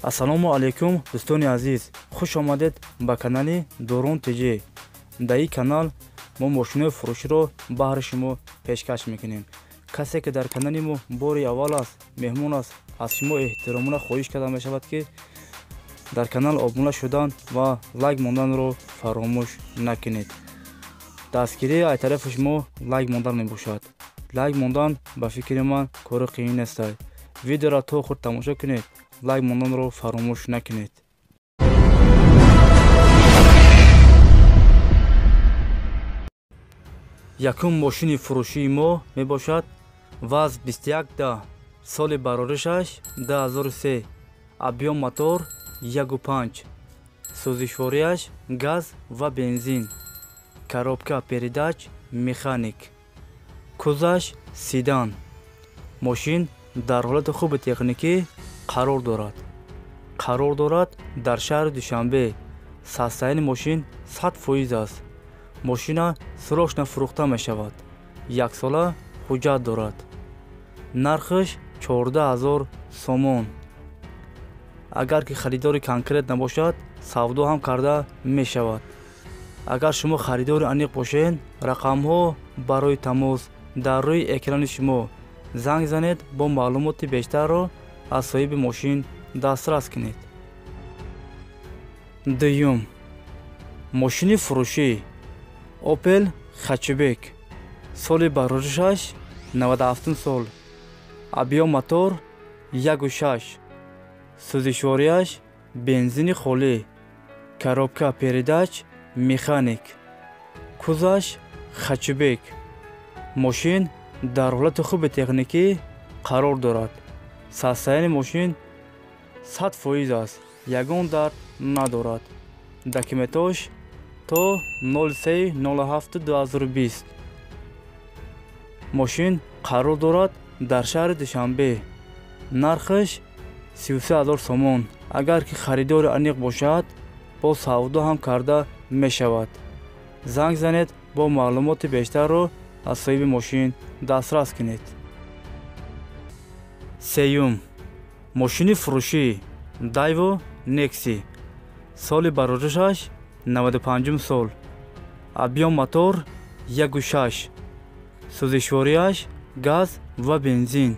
Ассалому алайкум, дӯстони азиз, хуш омадед ба канали Дорон ТЖ. Дар ин канал мо мошинои фурӯширо баҳри шумо пешкаш мекунем. Касе ки дар канали мо бори аввал аст, меҳмон аст, аз шумо эҳтиромона хоҳиш карда мешавад, ки дар канал обуна шудан ва лайк монданро фаромӯш накунед. Дастгирии аз тарафи шумо лайк мондан мебошад. Лайк мондан ба фикри ман кори қиин нест. Видеоро то охир тамошо кунед, лайк монданро фаромӯш накунед. Якум мошини фурӯшии мо мебошад ВАЗ 2110, соли бароришаш 2003, объём мотор 1.5, сӯзишвориаш газ ва бензин, коробка передач механик, кузаш седан. Мошин дар ҳолати хуби техникӣ қарор дорад. Қарор дорад дар шаҳри Душанбе. Состояние мошин 100% аст. Мошина срочно фурӯхта мешавад. Яксола ҳуҷҷат дорад. Нархаш 14 000 сомон. Агар ки харидори конкрет набошад, савдо ҳам карда мешавад. Агар шумо харидори аниқ бошед, рақамҳо барои тамос дар рӯи экрани шумо. Занг занед, бо маълумоти бештарро аз соҳиби мошин дастрас кунед. Дуюм, мошини фурӯшӣ Opel Hatchback, соли бароришаш 97 сол, объём мотор 1.6, сӯзишвориаш бензини холӣ, коробка передач механик, кузаш хэтчбек. Мошин дар ҳолати хуби техникӣ қарор дорад. Состояние мошин 100% аст, ягон дард надорад. Документош то 03.07.2020. Мошин қарор дорад дар шаҳри Душанбе. Нархаш 33 000 сомон. Агар ки харидори аниқ бошад, бо савдо ҳам карда мешавад. Занг занед, бо маълумоти бештарро аз соҳиби мошин дастрас кунед. Сеюм, мошини фурӯшӣ Daewoo Nexi, соли бароришаш 95 сол, объём мотор 1.6, сӯзишвориаш газ ва бензин,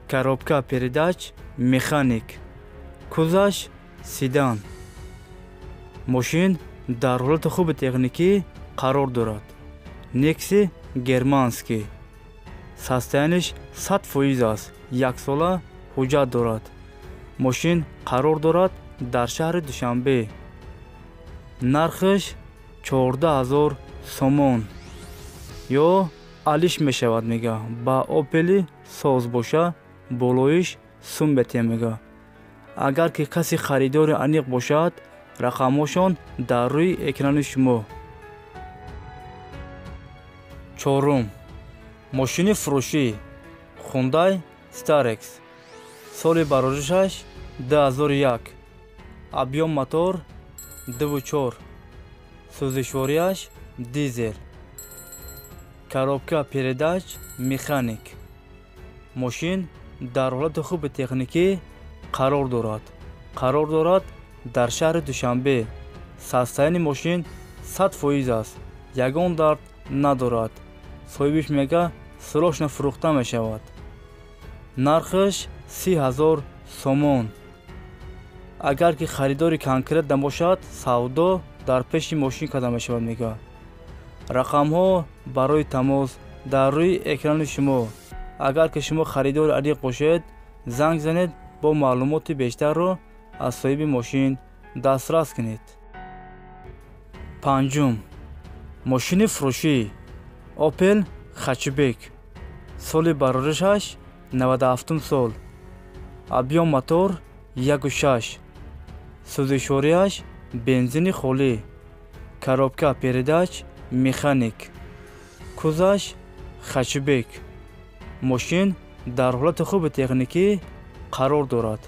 коробка передач механик, кузаш седан. Мошин дар ҳолати хуби техникӣ қарор дорад. Nexi германский. Состояние 100% аст, яксола ҳуҷҷат дорад. Мошин қарор дорад дар шаҳри Душанбе. Нархаш 14 000 сомон. Ё алиш мешавад, мега. Ба Opel соз боша, болоиш сум бетем, мега. Агар ки каси харидори аниқ бошад, рақамҳошон дар рӯи экрани шумо. Чорум, мошини фурӯшӣ Hyundai Starex, соли бароришаш 2001, объём мотор 2.4, сӯзишвориаш дизел, коробка передач механик. Мошин дар ҳолати хуби техникӣ қарор дорад. Қарор дорад дар шаҳри Душанбе. Состояние мошин 100% аст, ягон дард надорад. Соҳибиш мега срочно фурӯхта мешавад. Нархаш 30 000 сомон. Агар ки харидори конкрет набошад, савдо дар пеши мошин карда мешавад, мега. Рақамҳо барои тамос дар рӯи экрани шумо. Агар ки шумо харидори аниқ бошед, занг занед, бо маълумоти бештарро аз соҳиби мошин дастрас кунед. Панҷум, мошини фурӯшӣ Opel Hatchback, соли бароришаш 97 сол, объём мотор 1.6, сӯзишвориаш бензини холӣ, коробка передач механик, кузаш хэтчбек. Мошин дар ҳолати хуби техникӣ қарор дорад.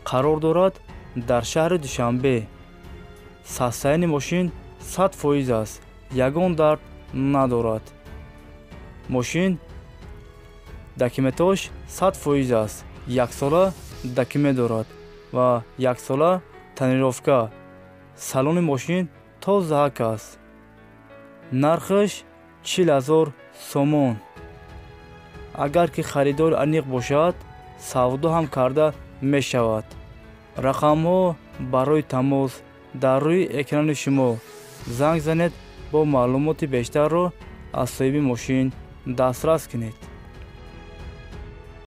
Қарор дорад дар шаҳри Душанбе. Состояние мошин 100% аст, ягон дард надорад. Мошин документош 100% аст, яксола документ дорад. ва яксола тонировка. Салони мошин тозаак аст. Нархаш 40 000 сомон. Агар ки харидори аниқ бошад, савдо ҳам карда мешавад. Рақамҳо барои тамос дар рӯи экрани шумо. Занг занед, бо маълумоти бештарро аз соҳиби мошин дастрас кунед.